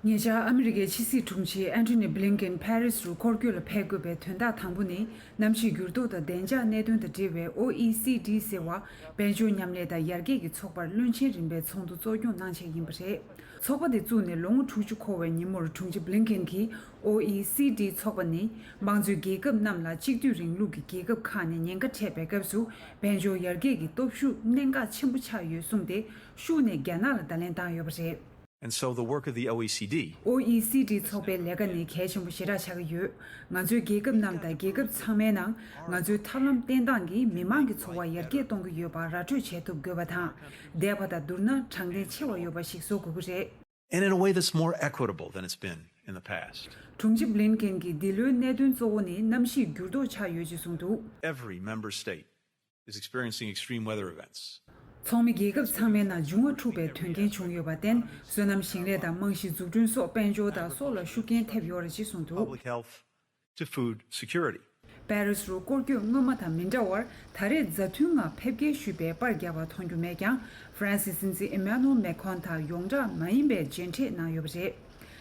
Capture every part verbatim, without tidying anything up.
ཉེ་ཆར་ཨ་མི་རི་ཀའི་ཕྱི་སྲིད་དྲུང་ཆེ་ཨན་ཐོ་ནི་བྷི་ལིན་ཀེན་ཕ་རི་སི་རུ་སྐོར་སྐྱོད་ལ་ཕེབས་དགོས་པའི་དོན་དག་དང་པོ་ནི། གནམ་གཤིས་འགྱུར་ལྡོག་དང་བདེ་འཇགས་གནད་དོན་དང་འབྲེལ་བའི་ཨོ་ཨི་སི་ཌི་ཟེར་བ། དཔལ་འབྱོར་མཉམ་ལས་དང་ཡར་རྒྱས་ཀྱི་ཚོགས་པར་བློན་ཆེན་རིམ་པའི་ཚོགས་འདུ་གཙོ་སྐྱོང་གནང་ཆེད་ཡིན་པ་རེད། ཚོགས་པ་དེ་བཙུགས་ནས་ལོ་ངོ་དྲུག་ཅུ་འཁོར་བའི་ཉིན་མོར་དྲུང་ཆེ་བྷི་ལིན་ཀེན་གྱིས། ཨོ་ཨི་སི་ཌི་ཚོགས་པ་ནི། དམངས་གཙོའི་རྒྱལ་ཁབ་རྣམས་ལ་གཅིག་སྡུད་རིང་ལུགས་ཀྱི་རྒྱལ་ཁབ་ཁག་ནས་ཉེན་ཁ་འཕྲད་པའི་སྐབས་སུ། དཔལ་འབྱོར་ཡར་རྒྱས་ཀྱི་སྟོབས་ཤུགས་གནད་འགག་ཆེན་པོ་ཆགས་ཡོད་གསུངས་ཏེ། ཤུགས་ནས་རྒྱ་ནག་ལ་བརྡ་ལན་བཏང་ཡོད་པ་རེད། And so the work of the O E C D. ཨོ་ཨི་སི་ཌི་ཚོགས་པའི་ལས་ཀ་ནི་གལ་ཆེན་པོ་ཞེ་དྲག་ཆགས་ཀྱི་ཡོད། ང་ཚོའི་རྒྱལ་ཁབ་རྣམས་དང་རྒྱལ་ཁབ་ཚང་མའི་ནང་། ང་ཚོའི་ཐབས་ལམ་བསྟེན་སྟངས་ཀྱིས་མི་མང་གི་འཚོ་བ་ཡར་རྒྱས་གཏོང་གི་ཡོད་པ་ར་སྤྲོད་བྱེད་ཐུབ་དགོས་པ་དང་། འདས་པ་དང་བསྡུར་ན་དྲང་བདེན་ཆེ་བ་ཡོད་པ་ཞིག་བཟོ་དགོས་ཀྱི་རེད། And in a way that's more equitable than it's been in the past. དྲུང་ཆེ་བྷི་ལིན་ཀེན་གྱིས་འདི་ལོའི་གནད་དོན་གཙོ་བོ་ནི་གནམ་གཤིས་འགྱུར་ལྡོག་ཆགས་ཡོད་ཅེས་གསུངས་འདུག། Every member state is experiencing extreme weather events. ཚོགས་མི་རྒྱལ་ཁབ་ཚང་མའི་ནང་འབྱུང་བ་འཁྲུགས་པའི་དོན་རྐྱེན་བྱུང་ཡོད་པར་བརྟེན། སོ་ནམ་ཞིང་ལས་དང་རྨང་གཞི་འཛུགས་སྐྲུན་སོགས་དཔལ་འབྱོར་དང་སྲོག་ལ་ཤུགས་རྐྱེན་ཐེབས་ཡོད་རེད་ཅེས་གསུངས་འདུག། Public health to food security. པེ་རི་སི་རུ་སྐོར་སྐྱོད་སྔོན་མ་དང་མི་འདྲ་བར། ད་རེས་མཛའ་མཐུན་ངང་ཕེབས་སྐྱེལ་ཞུས་པའི་པར་བརྒྱབ་པ་མཐོང་རྒྱུ་མེད་ཀྱང་། ཧྥ་རན་སིའི་སྲིད་འཛིན་ཨི་མ་ནུ་ཨེལ་མེ་ཁོན་དང་ཡོངས་གྲགས་མ་ཡིན་པའི་མཇལ་འཕྲད་གནང་ཡོད་པ་རེད།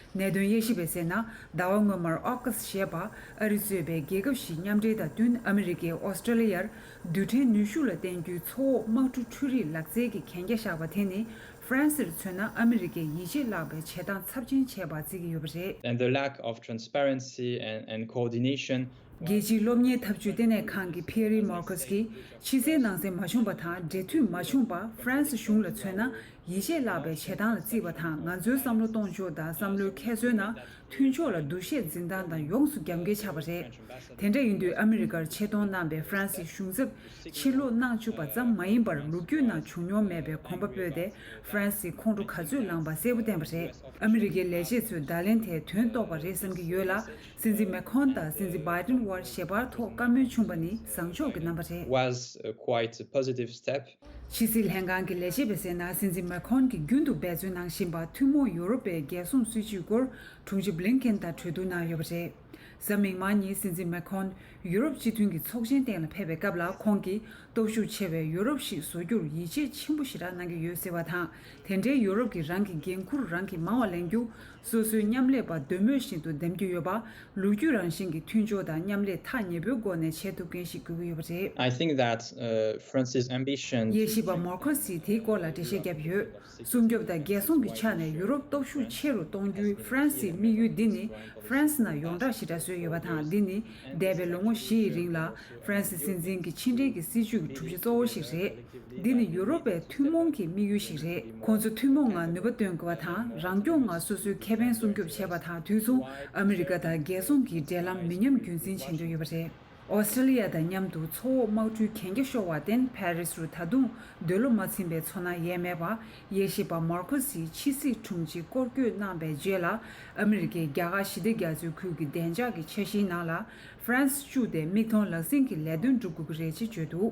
གནད་དོན་དབྱེ་ཞིབ་པས་གསལ་ན། ཟླ་བ་སྔོན་མར་ཨོ་ཀ་སི་ཞེས་པ་ཨ་རི་གཙོས་པའི་རྒྱལ་ཁབ་བཞིའི་མཉམ་འབྲེལ་དང་བསྟུན། ཨ་མི་རི་ཀས་ཨོ་སི་ཀྲོ་ལི་ཡར་རྡུལ་ཕྲན་ནུས་ཤུགས་ལ་བརྟེན་རྒྱུའི་མཚོ་འོག་དམག་གྲུ་འཕྲུལ་རིག་ལག་རྩལ་གྱི་གན་རྒྱ་བཞག་པ་དེ་ནི། ཧྥ་རན་སིར་མཚོན་ན་ཨ་མི་རི་ཀས་ཡིད་ཆེས་བརླག་པའི་བྱེད་སྟངས་ཚབས་ཆེན་བྱས་པར་བརྩི་གི་ཡོད་པ་རེད། And the lack of transparency and, and coordination རྒྱལ་སྤྱིའི་གློག་བརྙན་འཐབ་ཇུས་ལྟེ་གནས་ཁང་གི་ཕི་ཡེ་རི་མོར་ཁོས་ཀྱིས། ཕྱི་གསལ་ནང་གསལ་མ་བྱུང་བ་དང་འབྲེལ་མཐུད་མ་བྱུང་པ། ཧྥ་རན་སི་གཞུང་ལ་མཚོན་ན། ཡིད་ཆེས་བརླག་པའི་བྱེད་སྟངས་ལ་བརྩིས་པ་དང་། ང་ཚོའི་བསམ་བློ་གཏོང་ཕྱོགས་དང་བསམ་བློའི་ཁྱད་གསོད་ནང་། མཐུན་ཕྱོགས་ལ་འདུ་ཤེས་འཛིན་སྟངས་དང་ཡོངས་སུ་རྒྱབ་འགལ་ཆགས་པ་རེད། དེ་འདྲ་ཡིན་དུས་ཨ་མི་རི་ཀར་ཆེད་གཏོང་གནང་པའི་ཧྥ་རན་སིའི་གཞུང་ཚབ་ཕྱིར་ལོག་གནང་བཅུག་པ་ཙམ་མ་ཡིན་པར། ལོ་རྒྱུས་ནང་བྱུང་མྱོང་མེད་པའི་གོམ་པ་སྤོས་ཏེ། ཧྥ་རན་སིའི་ཁོང་ཁྲོ་ག་ཚོད་ལངས་པ་གསལ་པོ་བསྟན་པ་རེད། ཨ་མི་རི་ཀའི་ལས་བྱེད་ཚོས་བརྡ་ལན་དེ་དོན་རྟོགས་པ་རེད་བསམ་གྱི་ཡོད་ལ། སྲིད་འཛིན་མེ་ཁོན་དང་སྲིད་འཛིན་བྷའི་ཌེན་དབར་ཞལ་པར་ཐོག་བཀའ་མོལ་བྱུང་བ་ནི་བཟང་ཕྱོགས་ཀྱི་རྣམ་པ་རེད། Was, uh, quite a positive step. ཕྱི་སྲིད་ལྷན་ཁང་གི་ལས་བྱེད་པས་གསལ་ན། སྲིད་འཛིན་མེ་ཁོན་གྱིས་རྒྱུན་དུ་འབད་བརྩོན་གནང་བཞིན་པ། ཐུན་མོང་ཡོ་རོབ་པའི་རྒྱལ་སྲུང་སྲིད་ཇུས་སྐོར་དྲུང་ཆེ་བྷི་ལིན་ཀེན་དང་གྲོས་བསྡུར་གནང་ཡོད་པ་རེད། གཟའ་མིག་དམར་ཉིན་སྲིད་འཛིན་མེ་ཁོན་ཡུ་རོབ་སྤྱི་མཐུན་གྱི་ཚོགས་ཆེན་སྟེང་ལ་ཕེབས་པའི་སྐབས་ལ། ཁོང་གིས་སྟོབས་ཤུགས་ཆེ་བའི་ཡུ་རོབ་ཞིག་བཟོ་རྒྱུར་ཡིད་ཆེས་ཆེན་པོ་ཞེ་དྲག་གནང་གི་ཡོད་ཟེར་བ་དང་། དེ་འདྲའི་ཡུ་རོབ་ཀྱིས་རང་གི་འགན་འཁུར་རང་གིས་མང་བ་ལེན་རྒྱུ། སོ་སོའི་མཉམ་ལས་པ་འདོད་མོས་བཞིན་དུ་འདེམས་རྒྱུ་ཡོད་པ། ལོ་རྒྱུས་རང་བཞིན་གྱི་མཐུན་ཕྱོགས་དང་མཉམ་ལས་ཐག་ཉེ་པོའི་སྒོ་ནས་བྱེད་ཐུབ་མཁན་ཞིག་དགོས་ཀྱི་ཡོད་པ་རེད། I think that, uh, France's ambition དབྱེ་ཞིབ་པ་མོར་ཁོ་སིས་དེའི་སྐོར་ལ་འགྲེལ་བཤད་བརྒྱབ་ཡོད། སྲུང་སྐྱོབ་དང་རྒྱལ་སྲུང་གི་ཆ་ནས་ཡུ་རོབ་སྟོབས་ཤུགས་ཆེ་རུ་གཏོང་རྒྱུའི་ཧྥ་རན་སིའི་དམིགས་ཡུལ་འདི་ནི། ཧྥ་རན་སི་ནང་ཡོངས་གྲགས་ཞེ་དྲག་བཟོས་ཡོད་པ་དང་། འདི་ནི་འདས་པའི་ལོ་ངོ་བཞི་ཡི་རིང་ལ་ཧྥ་རན་སི་སྲིད་འཛིན་གྱི་ཕྱི་འབྲེལ་གྱི་སྲིད་ཇུས་ཀྱི་གྲུབ་ཆ་གཙོ་བོ་ཞིག་རེད། འདི་ནི་ཡུ་རོབ་པའི་ཐུན་མོང་གི་དམིགས་ཡུལ་ཞིག་རེད། ཁོང་ཚོ་ཐུན་མོང་ངང་ནུས་པ་བཏོན་དགོས་པ་དང་། རང་སྐྱོང་ངང་སོ་སོའི་ཁེ་ཕན་སྲུང་སྐྱོབ་བྱེད་པ་དང་དུས་མཚུངས། ཨ་མི་རི་ཀ་དང་རྒྱལ་སྲུང་གི་འབྲེལ་ལམ་མི་ཉམས་རྒྱུན་འཛིན་བྱེད་འདོད་ཡོད་པ་རེད། ཨོ་སི་ཀྲི་ལི་ཡ་དང་མཉམ་དུ་མཚོ་འོག་དམག་གྲུའི་གན་རྒྱ་ཤོར་བར་བརྟེན། ཕ་རི་སི་རུ་ད་དུང་འདོད་བློ་མ་ཚིམ་པའི་ཚོར་སྣང་ཡལ་མེད་པ། དབྱེ་ཞིབ་པ་མོར་ཁོ་སིས་ཕྱི་སྲིད་དྲུང་ཆེ་སྐོར་སྐྱོད་གནང་པའི་རྗེས་ལ། ཨ་མི་རི་ཀས་རྒྱ་གར་ཞི་བདེ་རྒྱ་མཚོའི་ཁུལ་གྱི་བདེ་འཇགས་ཀྱི་འཆར་གཞིའི་ནང་ལ། ཧྥ་རན་སི་བཅུག་སྟེ་མིག་མཐོང་ལག་ཟིན་གྱི་ལས་དོན་སྒྲུབ་དགོས་ཀྱི་རེད་ཅེས་བརྗོད་འདུག།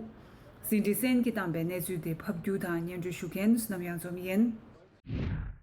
ཟིན་བྲིས་གསན་གྱིས་བཏང་པའི་གནས་ཚུལ་དེ་ཕབ་སྒྱུར་དང་སྙན་སྒྲོན་ཞུ་མཁན་བསོད་ནམས་གཡང་འཛོམས་ཡིན།